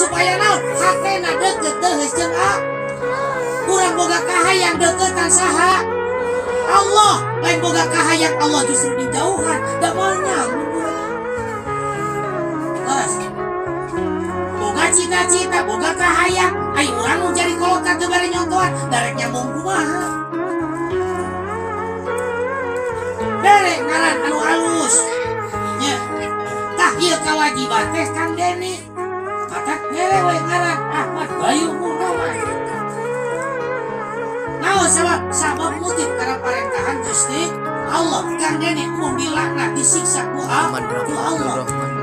Supaya naon? Hatena deket deheus jeung A. Urang boga kahayang deketan saha? Allah. Lain boga kahayang Allah justru dijauhan. Da moal nyambung urang. Terus. Boga cita-cita, boga kahayang, ai urang nu jadi kolotan teu bari nyontohan, darek nyambung kumaha? Bere ngaran anu alus. Nya. Tah, ieu kawajiban teh Kang Deni. Matak mere we ngaran Ahmad Bayu Gunawan. Naon sabab? Sabab mutip karena parentahan Gusti Allah. Kang Deni mun dilaknat, disiksa ku Muhammad ku Allah. Abdurrahman.